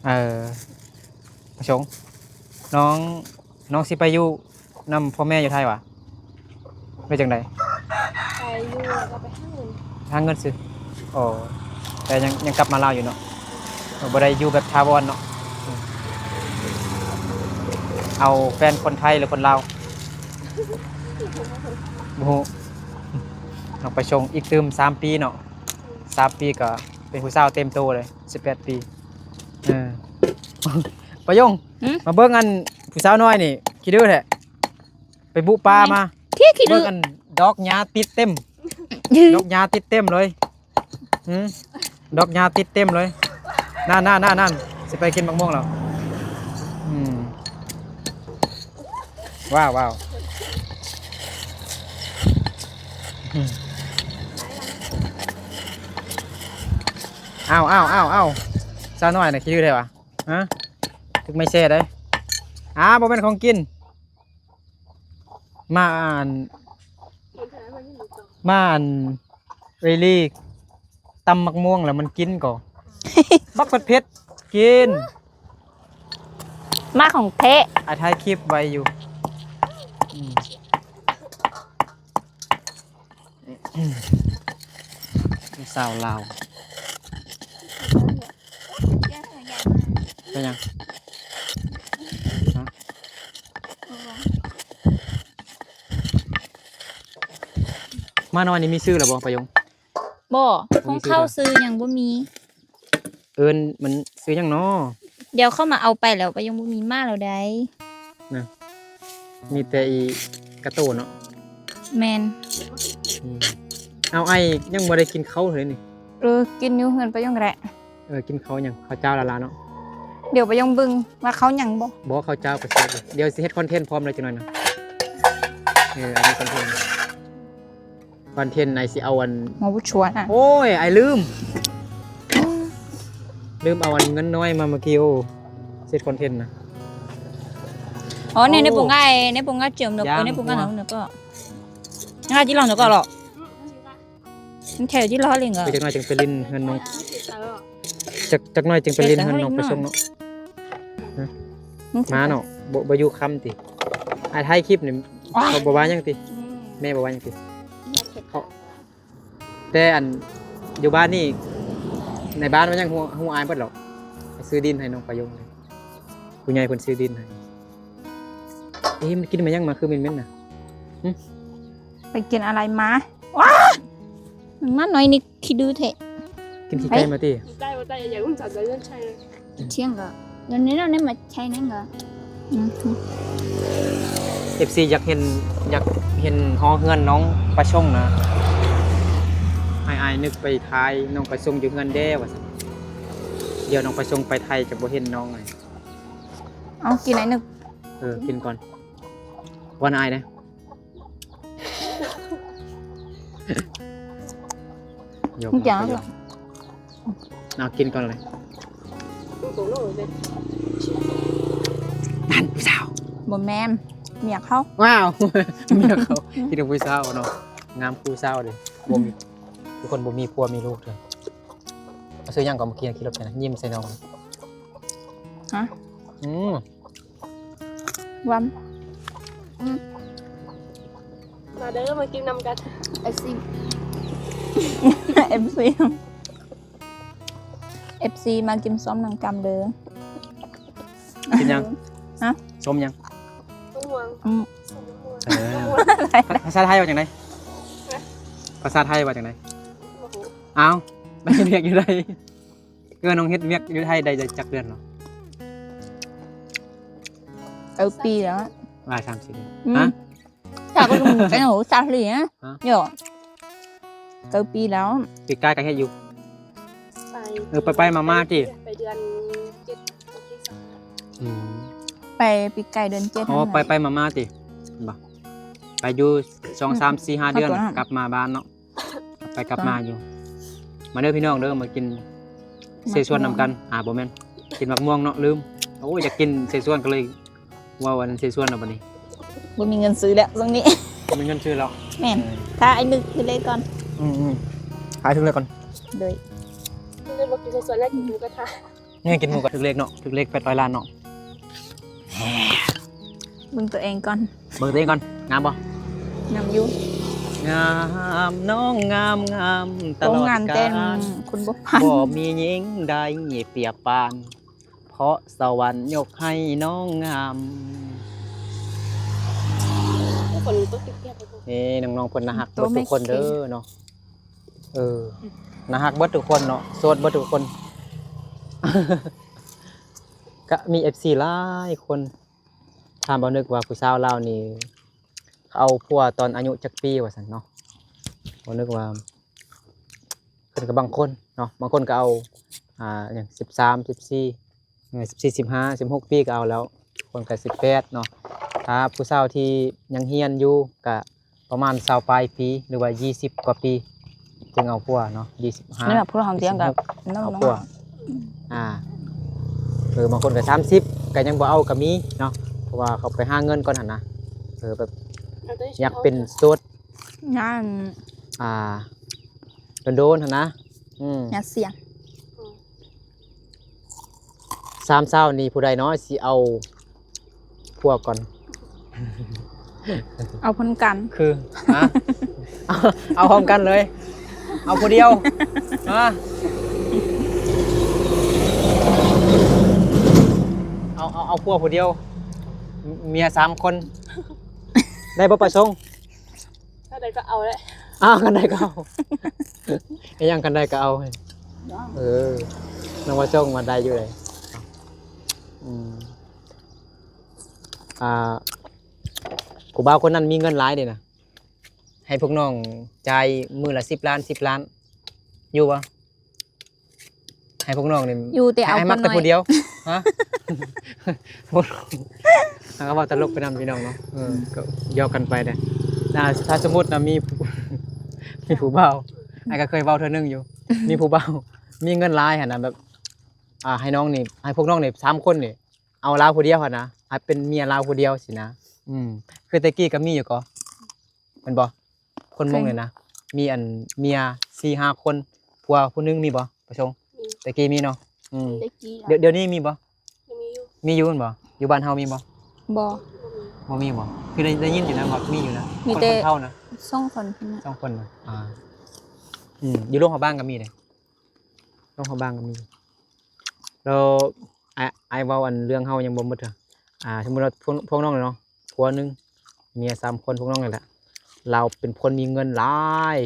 ເອີ ປະສົງ ນ້ອງ ນ້ອງຊິໄປຢູ່ ນຳພໍ່ແມ່ຢູ່ໄທຫວາ ຫຼືຈັ່ງໃດ? ໄປຢູ່ ແລ້ວກໍໄປຫາເງິນ ຫາເງິນຊື້. ອໍ ແຕ່ຍັງ ຍັງກັບມາລາວຢູ່ເນາະ ບໍ່ໄດ້ຢູ່ແບບຖາວອນເນາະ. ເອົາແຟນຄົນໄທຫຼືຄົນລາວ ບໍ່ຮູ້. ນ້ອງໄປສົ່ງອີກຕື່ມສາມປີເນາະ ສາມປີກໍເປັນຜູ້ສາວເຕັມໂຕເລີຍ ສິບແປດປີ. ເອີ ປະຍົງ ຫື? ມາເບິ່ງອັນຜູ້ສາວນ້ອຍນີ້ຂີ້ດື້ແທ້ ໄປບຸປ່າມາ. ແມ່ນ ຂີ້ ຂີ້ດື້ ເບິ່ງອັນດອກຫຍ້າຕິດເຕັມ ດອກຫຍ້າຕິດເຕັມເລີຍ. ຫື ດອກຫຍ້າຕິດເຕັມເລີຍ. ນັ້ນໆໆໆ ຊິໄປກິນໝາກມ່ວງແລ້ວ. ອືມ ວ້າວໆ ອືມ ອ້າວໆໆໆ ສາວນ້ອຍນະ ຂີ້ດື້ແທ້ຫວາ? ຮະ ຖືກໄມ້ແຊໄດ໋. ອ້າ ບໍ່ແມ່ນຂອງກິນ. ມາອັນ ມາອັນ ເອື້ອຍລີ ຕຳໝາກມ່ວງແລ້ວມັນກິນກໍ ບັກເຜັດໆ ກິນ ມາຂອງແທ້. ອ້າຍຖ່າຍຄລິບໄວ້ຢູ່. ອືມ ສາວລາວ ເປັນຫຍັງ? ຮະ? ໝານ້ອຍນີ້ມີຊື່ແລ້ວບໍ່ ປະຍົງ? ບໍ່ ບໍ່ມີຊື່ ຂອງເຂົາຊື່ຍັງບໍ່ມີ. ເອີ້ນມັນຊື່ຫຍັງນໍ? ດຽວເຂົາມາເອົາໄປແລ້ວ ປະຍົງບໍ່ມີໝາແລ້ວໃດ໋. ນະ ມີແຕ່ອີກາໂຕເນາະ. ແມ່ນ. ອືມ ເອົາ ອ້າຍຍັງບໍ່ໄດ້ກິນເຂົ້າເລີຍນີ້. ເອີ ກິນຢູ່ເຮືອນປະຍົງກໍໄດ້. ເອີ ກິນເຂົ້າຫຍັງ? ເຂົ້າຈ້າວລາວໆເນາະ. ດຽວປະຍົງເບິ່ງວ່າເຂົ້າຫຍັງບໍ່. ບໍ່ ເຂົ້າຈ້າວກໍແຊບຢູ່. ດຽວຊິເຮັດຄອນເທັນພ້ອມເລີຍຈັກໜ່ອຍນະ. ເອີ ອັນນີ້ຄອນເທັນ ຄອນເທັນ ອ້າຍຊິເອົາອັນ ໝໍບຸດຊວນອະ. ໂອ້ຍ ອ້າຍລືມ ລືມເອົາອັນເງິນນ້ອຍມາເມື່ອກີ້. ໂອ້ ເຮັດຄອນເທັນນະ. ອໍ ໃນ ໃນປຸງອ້າຍ ໃນປຸງອ້າຍເຈີມເນາະ. ເອີ ໃນປຸງອ້າຍເນາະ. ອ້າຍຈິລອງເນາະກໍລອ ມັນແຖວທີ່ລອລິງເອີ ຈັກໜ້ອຍຈຶ່ງໄປຫຼິ້ນເຮືອນນ້ອງ ຈັກ ຈັກໜ້ອຍຈຶ່ງໄປຫຼິ້ນເຮືອນນ້ອງປະສົງເນາະ. ມາເນາະ ບໍ່ ບໍ່ຢູ່ຄ່ຳຕິ? ອ້າຍຖ່າຍຄລິບນີ້ ເຂົາບໍ່ວ່າຫຍັງຕິ? ແມ່ບໍ່ວ່າຫຍັງຕິ? ເຂົາ ແຕ່ອັນຢູ່ບ້ານນີ້ ໃນບ້ານມັນຍັງຮູ້ ຮູ້ອ້າຍເບິດແລ້ວ. ຊື້ດິນໃຫ້ນ້ອງປະຍົງ ຜູ້ໃຫຍ່ເພິ່ນຊື້ດິນໃຫ້. ເອີ ມັນກິນມາຫຍັງມາຄືເໝັນໆນະ? ຫຶ? ໄປກິນອະໄລມາ? ວ້າ ມັນມາໜ້ອຍນິດ ຂີ້ດື້ແທ້. ກິນຂີ້ໄກ່ມາຕິ? ໄດ້ບໍ່ໄດ້ ຢ່າງຸ້ນສາວຈະເລື່ອນໃສ່ ທ່ຽງກໍ ດຽວນີ້ເນາະ ໃນມາໃຊ້ນັ້ນກໍ ອືມ ເອັຟຊີ ຢາກເຫັນ ຢາກເຫັນຫໍເຮືອນນ້ອງປະສົງນະ. ໃຫ້ອ້າຍນຶກໄປຖ່າຍນ້ອງປະສົງຢູ່ເຮືອນແດ່ວ່າຊັ້ນ. ດຽວນ້ອງປະສົງໄປໄທຈະບໍ່ເຫັນນ້ອງ. ເອົາ ກິນໄອ້ນຶກ. ເອີ ກິນກ່ອນ ວ່ານອາຍເດ້. ຢອກ ມັນຈະ ເອົາກິນກ່ອນເລີຍ. ນັ້ນຜູ້ສາວ ບໍ່ແມ່ນ ເມຍເຂົາ. ວ້າວ ເມຍເຂົາ ຄິດວ່າຜູ້ສາວເນາະ. ງາມຄືສາວເດ້ ບໍ່ມີ ຄືຄົນບໍ່ມີຜົວມີລູກເດີ. ເອົາ ຊື່ຫຍັງກໍເມື່ອກີ້ ຂີ່ລົດໄປນະ ຍິ້ມໃສ່ນ້ອງ. ຮະ? ອືມ ວັນ ອືມ ມາເດີ ມາກິນນຳກັນ ເອັຟຊີ ເອັຟຊີ ເອັຟຊີ ມາກິນສົ້ມນຳກັນເດີ. ກິນຫຍັງ? ຮະ? ສົ້ມຫຍັງ? ສົ້ມມ່ວງ. ອືມ ເອີ ພາສາໄທວ່າຈັ່ງໃດ? ພາສາໄທວ່າຈັ່ງໃດ? ອ້າວ ໄປເຮັດວຽກຢູ່ໃດ? ເອີ ນ້ອງເຮັດວຽກຢູ່ໄທໄດ້ຈັກເດືອນແລ້ວ? ເກົ້າປີແລ້ວ. ຫຼາຍ ສາມສີ່ເດືອນ. ອືມ ຮະ? ສາມ ສາມ ສາມ ເກົ້າປີແລ້ວ. ເກົ້າປີແລ້ວ. ປີກາຍກໍເຮັດຢູ່. ໄປ ເອີ ໄປໆມາໆຕິ. ໄປເດືອນເຈັດ ອືມ ໄປປີກາຍເດືອນເຈັດ. ອໍ ຫັ້ນນະ ໄປໆມາໆຕິ ບໍ່ ໄປຢູ່ສອງ ສາມ ສີ່ ຫ້າເດືອນ ກັບມາບ້ານເນາະ. ໄປກັບມາຢູ່. ມາເດີພີ່ນ້ອງເດີ ມາກິນເສສວນນຳກັນ. ອາ ບໍ່ແມ່ນ ກິນໝາກມ່ວງເນາະ ລືມ. ໂອ້ຍ ຢາກກິນເສສວນ ກໍເລີຍເວົ້າອັນເສສວນເນາະບັດນີ້. ບໍ່ມີເງິນຊື້ແລ້ວຊ່ວງນີ້ ບໍ່ມີເງິນຊື້ແລ້ວ. ແມ່ນ ຖ້າໄອ້ນຶກຖືກເລກກ່ອນ. ອືມໆ ຖ້າຖືກເລກກ່ອນ. ໂດຍ ເລີຍບໍ່ກິນເສສວນແລ້ວ ກິນໝູກະທະ. ນີ້ກິນໝູກະ ຖືກເລກເນາະ ຖືກເລກແປດຮ້ອຍລ້ານເນາະ. ເບິ່ງຕົວເອງກ່ອນ ເບິ່ງຕົວເອງກ່ອນ. ງາມບໍ່? ງາມຢູ່. ເ ງາມນ້ອງງາມງາມຕະຫຼອດການ ໂອ້ ງານແຕ່ງ ບໍ່ມີຍິງໃດປຽບປານ ເພາະສະຫວັນຍົກໃຫ້ນ້ອງງາມ. ເອີ ນ້ອງໆ ເພິ່ນໜ້າຮັກເບິດທຸກຄົນເດີເນາະ. ເອີ ໜ້າຮັກເບິດທຸກຄົນເນາະ ໂສດເບິດທຸກຄົນ ກະມີເອັຟຊີຫຼາຍຄົນ ຖາມບ່າວນຶກວ່າຜູ້ສາວລາວນີ້ ເອົາຜົວຕອນອາຍຸຈັກປີວ່າຊັ້ນເນາະ. ບ່າວນຶກວ່າ ເພິ່ນກໍບາງຄົນເນາະ ບາງຄົນກໍເອົາ ອ່າ ຫຍັງ ສິບສາມ ສິບສີ່ ເອີ ສິບສີ່ ສິບຫ້າ ສິບຫົກປີກໍເອົາແລ້ວ ຄົນກໍສິບແປດເນາະ. ຖ້າຜູ້ສາວທີ່ຍັງຮຽນຢູ່ກໍປະມານຊາວປາຍປີ ຫຼືວ່າ ຊາວກວ່າປີ ຈຶ່ງເອົາຜົວເນາະ ຊາວຫ້າ ນີ້ລະ ພວກເຮົາຕຽງກັບ ເອົາຜົວ ອ່າ ເອີ ບາງຄົນກໍສາມສິບ ກໍຍັງບໍ່ເອົາກໍມີເນາະ ເພາະວ່າເຂົາໄປຫາເງິນກ່ອນຫັ້ນນະ. ເອີ ແບບ ຢາກເປັນໂສດ ງານ ອ່າ ໂດນໆ ຫັ້ນນະ. ອືມ ຍາດສ່ຽງ ສາມສາວນີ້ຜູ້ໃດເນາະຊິເອົາຜົວກ່ອນ? ເອົາພ້ອມກັນ ຄື ຮະ ເອົາ ເອົາພ້ອມກັນເລີຍ ເອົາຜູ້ດຽວ ຮະ ເອົາ ເອົາ ເອົາຜົວຜູ້ດຽວ ເມຍສາມຄົນ ໄດ້ບໍ່ປະສົງ? ຄັນໃດກໍເອົາແຫຼະ ອ້າວ ຄັນໃດກໍເອົາ ອີ່ຫຍັງຄັນໃດກໍເອົາ. ເອີ ນ້ອງວ່າສົ່ງມາໄດ້ຢູ່ເດ. ອືມ ອ່າ ຜູ້ບ່າວຄົນນັ້ນມີເງິນຫຼາຍເດນະ ໃຫ້ພວກນ້ອງຈ່າຍມື້ລະສິບລ້ານ ສິບລ້ານ ຢູ່ບໍ່? ໃຫ້ພວກນ້ອງນີ້ ຢູ່ແຕ່ເອົາ ໃຫ້ມັກແຕ່ຜູ້ດຽວ ຮະ ເຮົາກໍເວົ້າຕະຫຼົກໄປນຳພີ່ນ້ອງເນາະ ເອີ ກໍຢອກກັນໄປເດ້. ຖ້າ ຖ້າສົມມຸດນະ ມີ ມີຜູ້ບ່າວ ອ້າຍກໍເຄີຍເວົ້າເທື່ອໜຶ່ງຢູ່ ມີຜູ້ບ່າວມີເງິນຫຼາຍຫັ້ນນະ ແບບ ອ່າ ໃຫ້ນ້ອງນີ້ ໃຫ້ພວກນ້ອງນີ້ສາມຄົນນີ້ ເອົາລາວຜູ້ດຽວຫັ້ນນະ ໃຫ້ເປັນເມຍລາວຜູ້ດຽວຊີ້ນະ. ອືມ ຄືແຕ່ກີ້ກໍມີຢູ່ກໍ ແມ່ນບໍ່? ຄົນມົ້ງນີ້ນະ ມີອັນເມຍສີ່ຫ້າຄົນ ຜົວຜູ້ໜຶ່ງ ມີບໍ່ປະສົງ? ມີ ແຕ່ກີ້ມີເນາະ. ອືມ ແຕ່ກີ້ ດ- ດ- ດຽວນີ້ມີບໍ່? ຍັງມີຢູ່ ມີຢູ່ແມ່ນບໍ່? ຢູ່ບ້ານເຮົາມີບໍ່? ບໍ່ ບໍ່ມີບໍ່? ຄືໄດ້ ໄດ້ຍິນຢູ່ນະວ່າມີຢູ່ນະ ມີແຕ່ຄົນເຖົ້ານະ ສອງຄົນ ສອງຄົນນະ. ອ່າ ອືມ ຢູ່ຫຼວງພະບາງກໍມີເດ້ ຫຼວງພະບາງກໍມີ. ແລ້ວ ອ້າຍ ອ້າຍເວົ້າອັນເລື່ອງເຮົາຍັງບໍ່ໝົດເທື່ອ. ອ່າ ສົມມຸດວ່າພວກ ພວກນ້ອງເນາະ ຜົວໜຶ່ງ ເມຍສາມຄົນ ພວກນ້ອງນີ້ແຫຼະ ລາວເປັນຄົນມີເງິນຫຼາຍ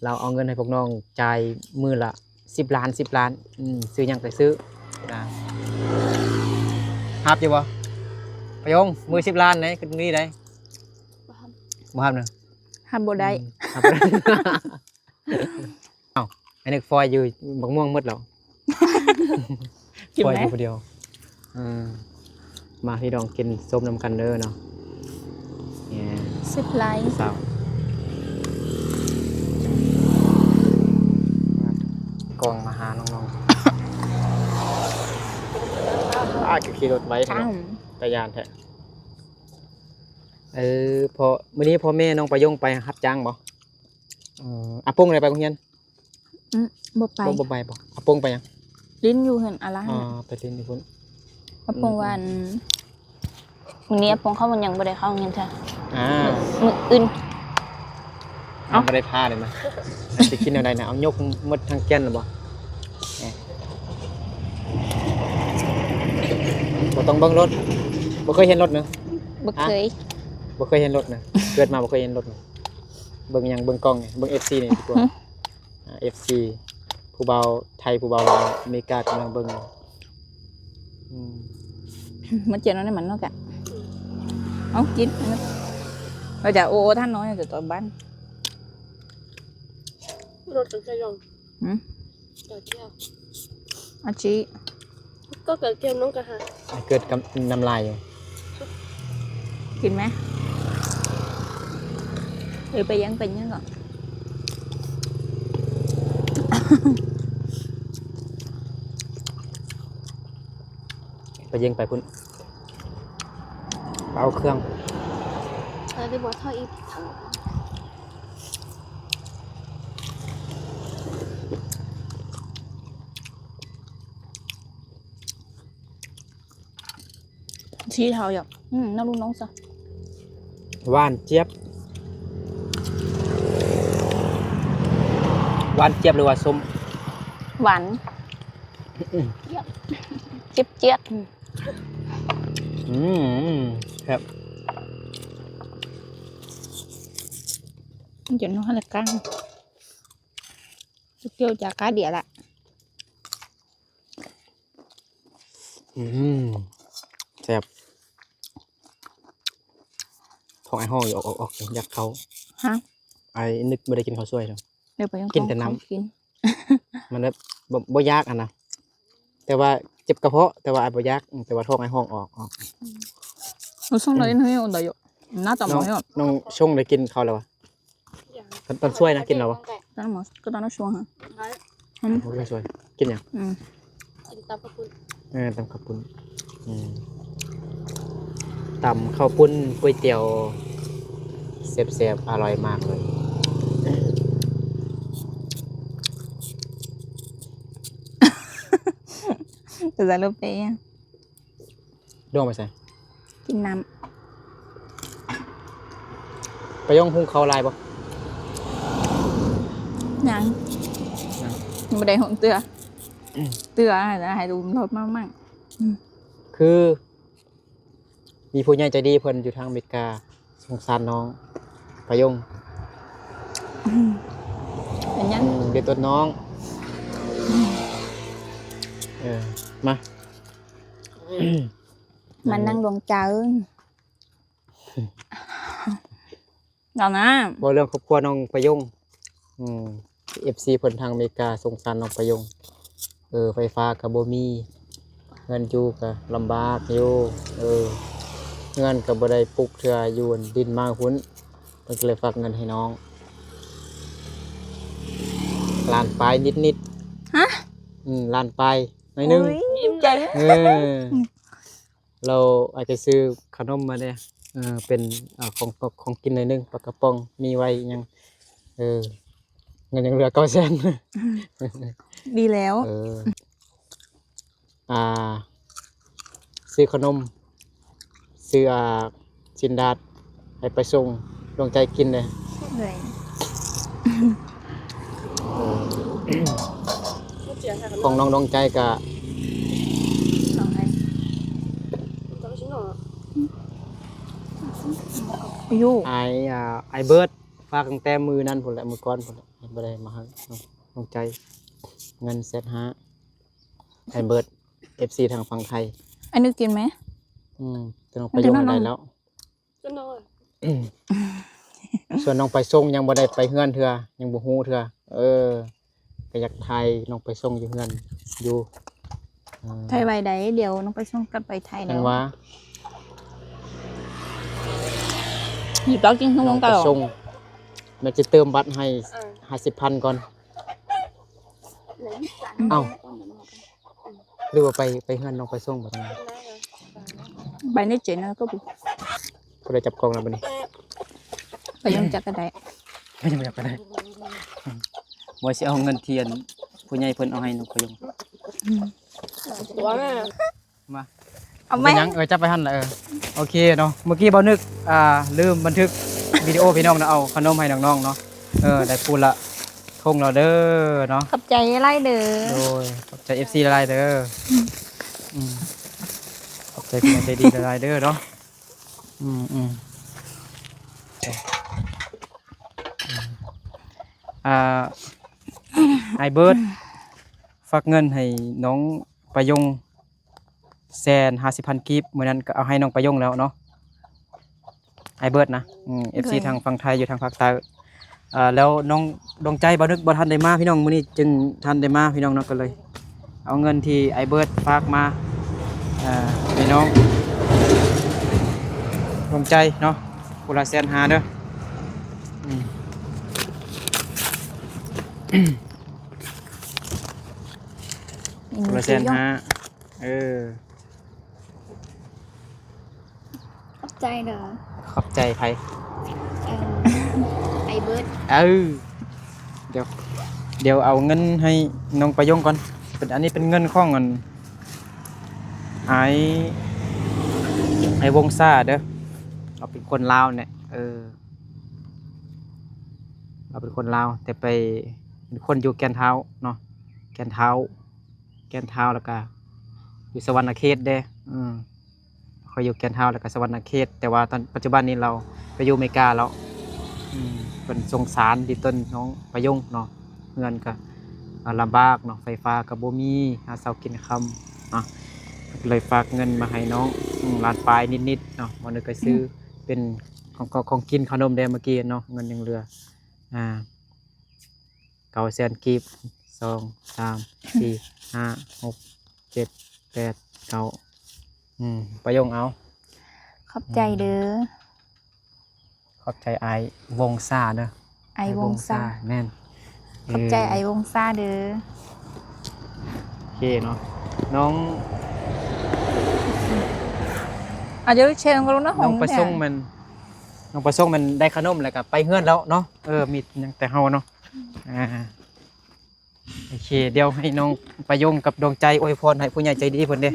ລາວເອົາເງິນໃຫ້ພວກນ້ອງຈ່າຍມື້ລະສິບລ້ານ ສິບລ້ານ. ອືມ ຊື້ຫຍັງກໍຊື້ນະ ຮັບຢູ່ບໍ່? ປະຍົງ ມື້ສິບລ້ານເດ້ ຄືມື້ນີ້ເດ້ ບໍ່ຮັບ ບໍ່ຮັບນະ ຮັບບໍ່ໄດ້ ອືມ ຮັບບໍ່ໄດ້. ອ້າວ ອັນນີ້ຟອຍຢູ່ ບັກມ່ວງໝົດແລ້ວ ກິນ ຟອຍ ແມ່ ຢູ່ຜູ້ດຽວ. ເອີ ມາພີ່ນ້ອງກິນສົ້ມນຳກັນເດີເນາະ. ແມ່ນ ສິບຫຼາຍ ສາວ ກ້ອງມາຫານ້ອງໆ. ອ້າ ຄືຂີ່ລົດໄວແທ້ເນາະ ຕາຢ້ານແທ້. ເອີ ພໍ່ ມື້ນີ້ພໍ່ແມ່ນ້ອງປະຍົງໄປຮັບຈ້າງບໍ່? ເອີ ອາປົງໄດ້ໄປໂຮງຮຽນ? ອືມ ບໍ່ໄປ ບໍ່ ບໍ່ໄປບໍ່? ອາປົງໄປຫຍັງ? ຫຼິ້ນຢູ່ເຮືອນອາລາ. ອໍ ຫັ້ນນະ ໄປຫຼິ້ນຢູ່ພຸ້ນ. ອາປົງ ອືມ ວ່າ ອືມ ມື້ນີ້ອາປົງເຂົາຍັງບໍ່ໄດ້ເຂົ້າໂຮງຮຽນເທື່ອ. ອ່າ ມື້ອື່ນ ເອົ້າ ບໍ່ໄດ້ພາເລີຍນະ. ຊິກິນແນວໃດນະ? ເອົາ ຍົກໝົດທັງແກ່ນແລ້ວບໍ່? ເອີ ບໍ່ຕ້ອງເບິ່ງລົດ. ບໍ່ເຄີຍເຫັນລົດເນາະ? ບໍ່ເຄີຍ ບໍ່ເຄີຍເຫັນລົດນະ. ເກີດມາບໍ່ເຄີຍເຫັນລົດນະ. ເບິ່ງຫຍັງ? ເບິ່ງກ້ອງນີ້ ເບິ່ງເອັຟຊີນີ້ດີກວ່າ. ອ່າ ເອັຟຊີ ຜູ້ບ່າວໄທ ຜູ້ບ່າວລາວ ອາເມລິກາກຳລັງເບິ່ງຢູ່. ອືມ ມັນຈະນັ້ນໃຫ້ມັນເນາະກະ. ເອົາ ກິນ ເຮົາຈະໂອໂອທ່ານນ້ອຍ ຈະຕອນບ້ານ. ລົດກັນກະຍອງ ຫື? ກະແກ້ວ ອາຈິ ກໍກະແກ້ວນ້ອງກະຫາ ເກີດກັບນ້ຳລາຍຢູ່. ກິນໄໝ? ເອີ ປາຍັງ ປາຍັງກໍ ປາຍັງໄປພຸ້ນ ເອົາເຄື່ອງ ເອີ ໄດ້ບໍ່ເທົ່າອີກ. ຊີ້ເທົາຢາກ ອືມ ນ້ຳລູກນ້ອງຊະ ຫວານຈຽບ. ຫວານຈຽບ ຫຼືວ່າສົ້ມ? ຫວານ ອືມ ຈຽບໆ ອືມ ອືມ ແຊບ ມັນຈະນົວແລ້ວກັນ ກ່ຽວຈາກກາດຽວລະ. ອືມ ແຊບ ທ້ອງອ້າຍຮ້ອງຢູ່ ອອກໆ ຢາກເຂົ້າ. ຮະ? ອ້າຍນຶກບໍ່ໄດ້ກິນເຂົ້າສວຍດອກ ກິນແຕ່ນ້ຳ ມັນແບບ ບໍ່ ບໍ່ຢາກຫັ້ນນະ ແຕ່ວ່າເຈັບກະເພາະ ແຕ່ວ່າອ້າຍບໍ່ຢາກ ແຕ່ວ່າທ້ອງອ້າຍຮ້ອງອອກ ອອກ. ນ້ອງຊົງໄດ້ກິນເຂົ້າແລ້ວຫວາ? ຕອນ ຕອນສວຍນະ ກິນແລ້ວບໍ່? ຕອນ ຕອນສວຍຫະ ກິນຫຍັງ? ອືມ ກິນຕຳເຂົ້າປຸ້ນ ເອີ ຕຳເຂົ້າປຸ້ນ ອືມ ຕຳເຂົ້າປຸ້ນ ກ໋ວຍຕຽວ ແຊບໆ ອະລ່ອຍມາກເລີຍ. ເປັນຫຍັງ? ດວງໄປໃສ? ກິນນ້ຳ. ປາຍົງ ຫຸງເຂົ້າຫຼາຍບໍ່? ຍັງ ຍັງ ຍັງບໍ່ໄດ້ຫຸງເທື່ອ ເທື່ອໃຫ້ ໃຫ້ລຸມລົດມາໝັ້ງ. ອືມ ຄືມີຜູ້ໃຫຍ່ໃຈດີເພິ່ນຢູ່ທາງອາເມລິກາ ສົງສານນ້ອງປາຍົງ. ອືມ ເປັນຫຍັງ? ອືມ ໄດ້ຕົວະນ້ອງ. ເອີ ມາ ມານັ່ງດວງໃຈ ເວົ້າເລື່ອງຄອບຄົວນ້ອງປາຍົງ. ອືມ ເອັຟຊີເພິ່ນທາງອາເມລິກາ ສົງສານນ້ອງປາຍົງ. ເອີ ໄຟຟ້າກໍບໍ່ມີ ເຮືອນຢູ່ກໍລຳບາກຢູ່. ເອີ ເຮືອນກໍບໍ່ໄດ້ປຸກເທື່ອ ຢູ່ດິນມາງພຸ້ນ ເພິ່ນກໍເລີຍຝາກເງິນໃຫ້ນ້ອງ ລ້ານປາຍນິດໆ. ຮະ? ອືມ ລ້ານປາຍໜ້ອຍໜຶ່ງ. ໂອ້ຍ ເອີ ລາວອາດຈະຊື້ຂະໜົມມາແດ່ ເອີ ເປັນ ເອີ ຂອງ ຂອງກິນໜ້ອຍໜຶ່ງ ປາກະປ໋ອງ ມີໄວ້ຫຍັງ. ເອີ ເງິນຍັງເຫຼືອເກົ້າແສນ. ອືມ ດີແລ້ວ. ເອີ ອ່າ ຊື້ຂະໜົມ ຊື້ ອ່າ ຊີ້ນດາດ ໃຫ້ໄປສົ່ງດວງໃຈກິນເດ້. ໂດຍ ຂອງນ້ອງດວງໃຈກະ ຢູ່ ອ້າຍ ອ່າ ອ້າຍເບີດ ຝາກຕັ້ງແຕ່ມື້ນັ້ນພຸ້ນແຫຼະ ມື້ກ່ອນພຸ້ນແຫຼະ ບໍ່ໄດ້ມາໃຫ້ນ້ອງ ນ້ອງໃຈ ເງິນແສນຫ້າ ອ້າຍເບີດ ເອັຟຊີທາງຝັ່ງໄທ. ອັນນີ້ກິນໄໝ? ອືມ ແຕ່ນ້ອງໄປຢົງໄດ້ແລ້ວ. ສ່ວນນ້ອງໄປສົ່ງຍັງບໍ່ໄດ້ໄປເຮືອນເທື່ອ ຍັງບໍ່ຮູ້ເທື່ອ. ເອີ ກໍຢາກຖ່າຍນ້ອງໄປສົ່ງຢູ່ເຮືອນຢູ່. ເອີ ຖ່າຍໄວ້ໃດ ດຽວນ້ອງໄປສົ່ງກັບໄປໄທແລ້ວ. ຈັ່ງວ່າ ຢູ່ເຕົ້າກິນຂະໜົມ ນ້ອງໄປສົ່ງ ແມ່ນຊິເຕີມບັດໃຫ້ ເອີ ຫ້າສິບພັນກ່ອນ. ເອົ້າ ຫຼືວ່າໄປ ໄປເຮືອນນ້ອງໄປສົ່ງບໍ່? ໄປໃນເຈນນະກໍບໍ່ ຜູ້ໃດຈັບກ້ອງແລ້ວບັດນີ້? ໄປຍັງຈັກກໍໄດ້ ໄປຍັງຈັກກໍໄດ້. ບໍ່ ຊິເອົາເງິນທີ່ອັນຜູ້ໃຫຍ່ເພິ່ນເອົາໃຫ້ນ້ອງໄປຍົງ. ອືມ ຕົວະ ມາ ເອົາໄວ້ ເປັນຫຍັງ ເອີ ຈັບໄປຫັ້ນລະ. ເອີ ໂອເຄເນາະ ເມື່ອກີ້ບ່າວນຶກ ອ່າ ລືມບັນທຶກວິດີໂອພີ່ນ້ອງເນາະ ເອົາຂະໜົມໃຫ້ນ້ອງໆເນາະ. ເອີ ໄດ້ຜູ້ລະຖົງແລ້ວເດີເນາະ ຂອບໃຈຫຼາຍເດີ. ໂດຍ ຂອບໃຈເອັຟຊີຫຼາຍໆເດີ. ອືມ ອືມ ຂອບໃຈຜູ້ໃຫຍ່ໃຈດີຫຼາຍໆເດີເນາະ. ອືມໆ ອ່າ ອ້າຍເບີດ ຝາກເງິນໃຫ້ນ້ອງປາຍົງ ແສນຫ້າສິບພັນກີບ ມື້ນັ້ນກໍເອົາໃຫ້ນ້ອງປາຍົງແລ້ວເນາະ ອ້າຍເບີດນະ. ອືມ ເອັຟຊີ ໂດຍ ທາງຝັ່ງໄທ ຢູ່ທາງພາກໃຕ້. ເອີ ແລ້ວນ້ອງດວງໃຈ ບ່າວນຶກບໍ່ທັນໄດ້ມາພີ່ນ້ອງ ມື້ນີ້ຈຶ່ງທັນໄດ້ມາພີ່ນ້ອງເນາະ ກໍເລີຍເອົາເງິນທີ່ອ້າຍເບີດຝາກມາ ເອີ ໃຫ້ນ້ອງດວງໃຈເນາະ ຜູ້ລະແສນຫ້າເດີ. ອືມ ຄົນລະແສນຫ້າ. ເອີ ຂອບໃຈເດີ. ຂອບໃຈໃຜ? ເອີ ອ້າຍເບີດ. ເອີ ດຽວ ດຽວເອົາເງິນໃຫ້ນ້ອງປາຍົງກ່ອນ. ເປັນ ອັນນີ້ເປັນເງິນຂອງອັນ ອ້າຍ ອ້າຍວົງສາເດີ. ລາວເປັນຄົນລາວແຫຼະ. ເອີ ລາວເປັນຄົນລາວ ແຕ່ໄປ ເປັນຄົນຢູ່ແກ່ນທ້າວເນາະ ແກ່ນທ້າວ ແກ່ນທ້າວ ແລ້ວກະຢູ່ສະຫວັນນະເຂດເດ້. ເອີ ຂ້ອຍຢູ່ແກ່ນທ້າວ ແລ້ວກະສະຫວັນນະເຂດ ແຕ່ວ່າຕອນປັດຈຸບັນນີ້ລາວໄປຢູ່ອາເມລິກາແລ້ວ. ອືມ ເພິ່ນສົງສານທີ່ຕົ້ນນ້ອງປະຍົງເນາະ ເຮືອນກະ ອ່າ ລຳບາກເນາະ ໄຟຟ້າກະບໍ່ມີ ຫາເຊົ້າກິນຄ່ຳເນາະ ເພິ່ນກະເລີຍຝາກເງິນມາໃຫ້ນ້ອງ ອືມ ລ້ານປາຍນິດໆເນາະ. ມື້ນີ້ກະຊື້ເປັນຂອງ ຂອງ ຂອງກິນຂະໜົມແດ່ ມື້ກີ້ເນາະ ເງິນຍັງເຫຼືອ ອ່າ ເກົ້າແສນກີບ ສອງ ສາມ ສີ່ ຫ້າ ຫົກ ເຈັດ ແປດ ເກົ້າ ອືມ ປະຍົງເອົາ. ຂອບໃຈເດີ. ຂອບໃຈອ້າຍວົງສາເດີ. ອ້າຍວົງສາ ແມ່ນ ຂອບໃຈ ເອີ ອ້າຍວົງສາເດີ. ໂອເຄເນາະ ນ້ອງ ອາດຈະເຊັນກັນເນາະ ນ້ອງປະສົງແມ່ນ ນ້ອງປະສົງແມ່ນໄດ້ຂະໜົມແລ້ວກະໄປເຮືອນແລ້ວເນາະ. ເອີ ມີຫຍັງແຕ່ເຮົາເນາະ ອ່າ ໂອເຄ ດຽວໃຫ້ນ້ອງປະຍົງກັບດວງໃຈອວຍພອນໃຫ້ຜູ້ໃຫຍ່ໃຈດີເພິ່ນເດ້.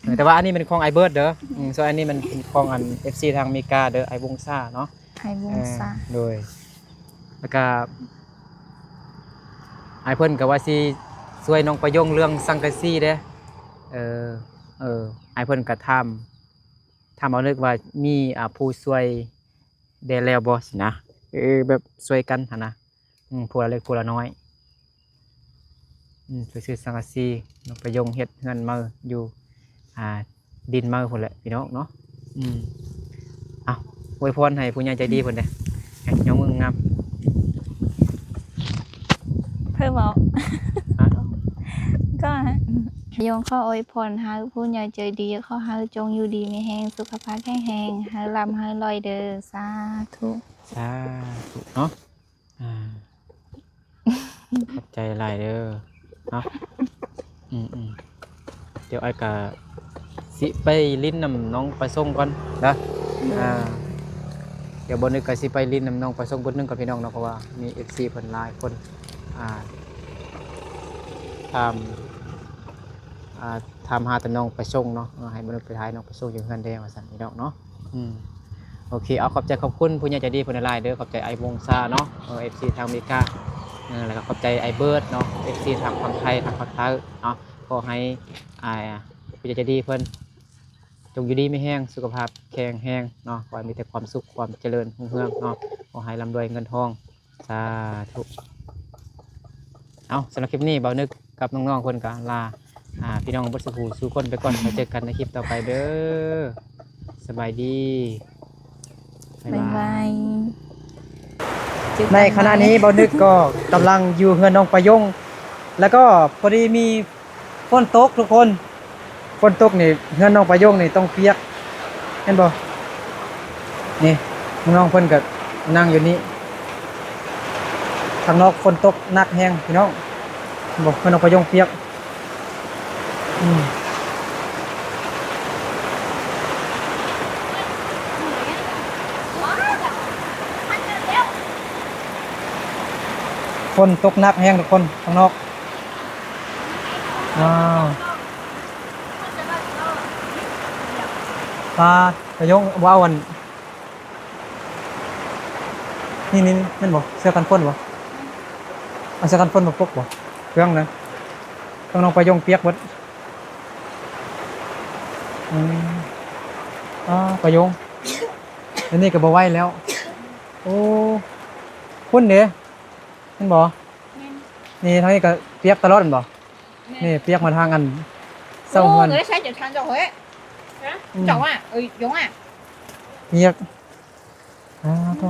ເອີ ແຕ່ວ່າອັນນີ້ແມ່ນຂອງອ້າຍເບີດເດີ. ອືມ ສ່ວນອັນນີ້ແມ່ນຂອງອັນ ເອັຟຊີ ທາງອາເມລິກາເດີ ອ້າຍວົງສາເນາະ ອ້າຍວົງສາ ເອີ ໂດຍ ແລ້ວກະອ້າຍເພິ່ນກະວ່າຊິຊ່ວຍນ້ອງປະຍົງເລື່ອງສັງກະສີເດ້. ເອີ ເອີ ອ້າຍເພິ່ນກະຖາມ ຖາມເອົາເລີຍວ່າມີ ອ່າ ຜູ້ຊ່ວຍ ແດ່ແລ້ວບໍ່ຊີ້ນະ ເອີ ແບບຊ່ວຍກັນຫັ້ນນະ ອືມ ຜູ້ລະເລັກຜູ້ລະນ້ອຍ ອືມ ຊ່ວຍຊື້ສັງກະສີ ນ້ອງປະຍົງເຮັດເຮືອນໃໝ່ຢູ່ ອ່າ ດິນໃໝ່ພຸ້ນແຫຼະພີ່ນ້ອງເນາະ. ອືມ ເອົາ ອວຍພອນໃຫ້ຜູ້ໃຫຍ່ໃຈດີເພິ່ນແດ່ ໃຫ້ຍົກມືງາມ. ເພິ່ນເວົ້າ ຮະ? ກໍ ປະຍົງຂໍອວຍພອນໃຫ້ຜູ້ໃຫຍ່ໃຈດີ ຂໍໃຫ້ຈົ່ງຢູ່ດີມີແຮງ ສຸຂະພາບແຂງແຮງ ໃຫ້ລ່ຳໃຫ້ລວຍເດີ ສາທຸ ສາທຸເນາະ. ອ່າ ຂອບໃຈຫຼາຍເດີເນາະ. ອືມໆ ດຽວອ້າຍກະຊິໄປຫຼິ້ນນຳນ້ອງປະສົງກ່ອນເດີ. ໂດຍ ອ່າ ດຽວບ່າວນຶກກະຊິໄປຫຼິ້ນນຳນ້ອງປະສົງບຶດໜຶ່ງກ່ອນພີ່ນ້ອງເນາະ ເພາະວ່າມີເອັຟຊີເພິ່ນຫຼາຍຄົນ ອ່າ ຖາມ ອ່າ ຖາມຫາແຕ່ນ້ອງປະສົງເນາະ ເອີ ໃຫ້ບ່າວນຶກໄປຖ່າຍນ້ອງປະສົງຢູ່ເຮືອນແດ່ວ່າຊັ້ນພີ່ນ້ອງເນາະ. ອືມ ໂອເຄ ເອົາ ຂອບໃຈຂອບຄຸນຜູ້ໃຫຍ່ໃຈດີເພິ່ນຫຼາຍໆເດີ ຂອບໃຈອ້າຍວົງສາເນາະ ເອີ ເອັຟຊີທາງອາເມລິກາ ເອີ ແລ້ວກໍຂອບໃຈອ້າຍເບີດເນາະ ເອັຟຊີທາງຝັ່ງໄທ ທາງພາກໃຕ້ເນາະ. ຂໍໃຫ້ ອ່າ ຜູ້ໃຫຍ່ໃຈດີເພິ່ນຈົ່ງຢູ່ດີມີແຮງ ສຸຂະພາບແຂງແຮງເນາະ ຂໍໃຫ້ມີແຕ່ຄວາມສຸກຄວາມຈະເລີນຮຸ່ງເຮືອງເນາະ ຂໍໃຫ້ລ່ຳລວຍເງິນທອງ. ສາທຸ. ເອົາ ສຳລັບຄລິບນີ້ ບ່າວນຶກກັບນ້ອງໆເພິ່ນກໍລາ ອ່າ ພີ່ນ້ອງເບິດສູ່ຜູ້ສູ່ຄົນໄປກ່ອນ ໄວ້ເຈີກັນໃນຄລິບຕໍ່ໄປເດີ. ສະບາຍດີ ບາຍບາຍ. ໃນຂະນະນີ້ ບ່າວນຶກກໍກຳລັງຢູ່ເຮືອນນ້ອງປະຍົງ ແລ້ວກໍພໍດີມີ ຝົນຕົກທຸກຄົນ ຝົນຕົກນີ້ເຮືອນນ້ອງປະຍົງນີ້ຕ້ອງປຽກ ເຫັນບໍ່? ນີ້ນ້ອງເພິ່ນກໍນັ່ງຢູ່ນີ້ ຂ້າງນອກຝົນຕົກໜັກແຮງພີ່ນ້ອງ ເຫັນບໍ່? ເຮືອນນ້ອງປະຍົງປຽກ ອືມ ຝົນຕົກໜັກແຮງທຸກຄົນ ຂ້າງນອກ. ວ້າວ ປາດ ປະຍົງ ບໍ່ເອົາອັນ ນີ້ໆ ແມ່ນບໍ່? ເສື້ອກັນຝົນບໍ່? ເອົາເສື້ອກັນຝົນມາປົກບໍ່? ເຄື່ອງນະ ເຄື່ອງນ້ອງປະຍົງປຽກເບິດ. ອືມ ປາ ປະຍົງ ອັນນີ້ກໍບໍ່ໄຫວແລ້ວ. ໂອ້ ພຸ້ນເດ້ ແມ່ນບໍ່? ແມ່ນ ນີ້ທາງນີ້ກໍປຽກຕະຫຼອດແມ່ນບໍ່? ແມ່ນ ນີ້ປຽກມາທາງອັນເສົາເຮືອນ. ໂອ້ ເອີ ໃຊ້ຈາກທາງເຈົ້າເຮີ້ຍ ອືມ ເຈົ້າວ່າ ເອີ ຢອງວ່າ ປຽກ ອ້າໂທ້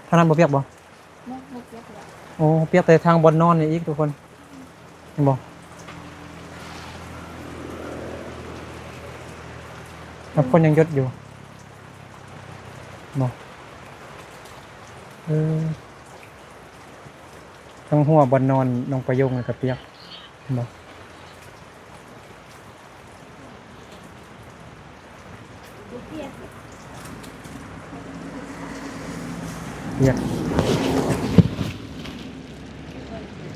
ທາງນັ້ນບໍ່ປຽກບໍ່? ບໍ່ ບໍ່ປຽກແລ້ວ ໂອ້ ປຽກແຕ່ທາງບ່ອນນອນນີ້ອີກທຸກຄົນ ເຫັນບໍ່? ນ້ຳຝົນຍັງຢົດຢູ່ ເຫັນບໍ່? ເອີ ທັງຫົວບ່ອນນອນນ້ອງປະໂຢງນີ້ກໍປຽກ ເຫັນບໍ່? ປຽກ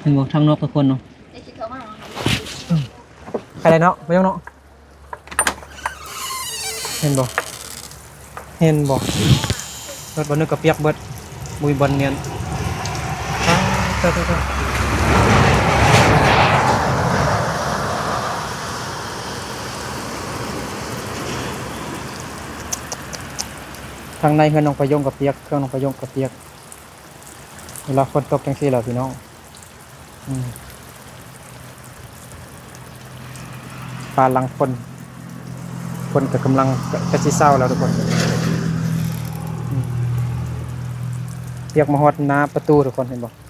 ເຫັນບໍ່? ທາງນອກທຸກຄົນເນາະ ໃຄແດ່ເນາະ ປະໂຢງເນາະ. ເຫັນບໍ່? ເຫັນບໍ່? ລົດບ່ອນໜຶ່ງກໍປຽກເບິດ ບໍ່ມີບ່ອນນຽນ. ຕາຍ ຕາຍ ຕາຍ. ທາງໃນເຮືອນນ້ອງປະຍົງກໍປຽກ ເຄື່ອງນ້ອງປະຍົງກໍປຽກ ເວລາຝົນຕົກຈັ່ງຊີ້ແຫຼະພີ່ນ້ອງ. ອືມ ຟ້າຫຼັງຝົນ ຝົນກໍກຳລັງ ກະ ກະຊິເຊົາແລ້ວທຸກຄົນ. ອືມ ປຽກມາຮອດໜ້າປະຕູທຸກຄົນ ເຫັນບໍ່?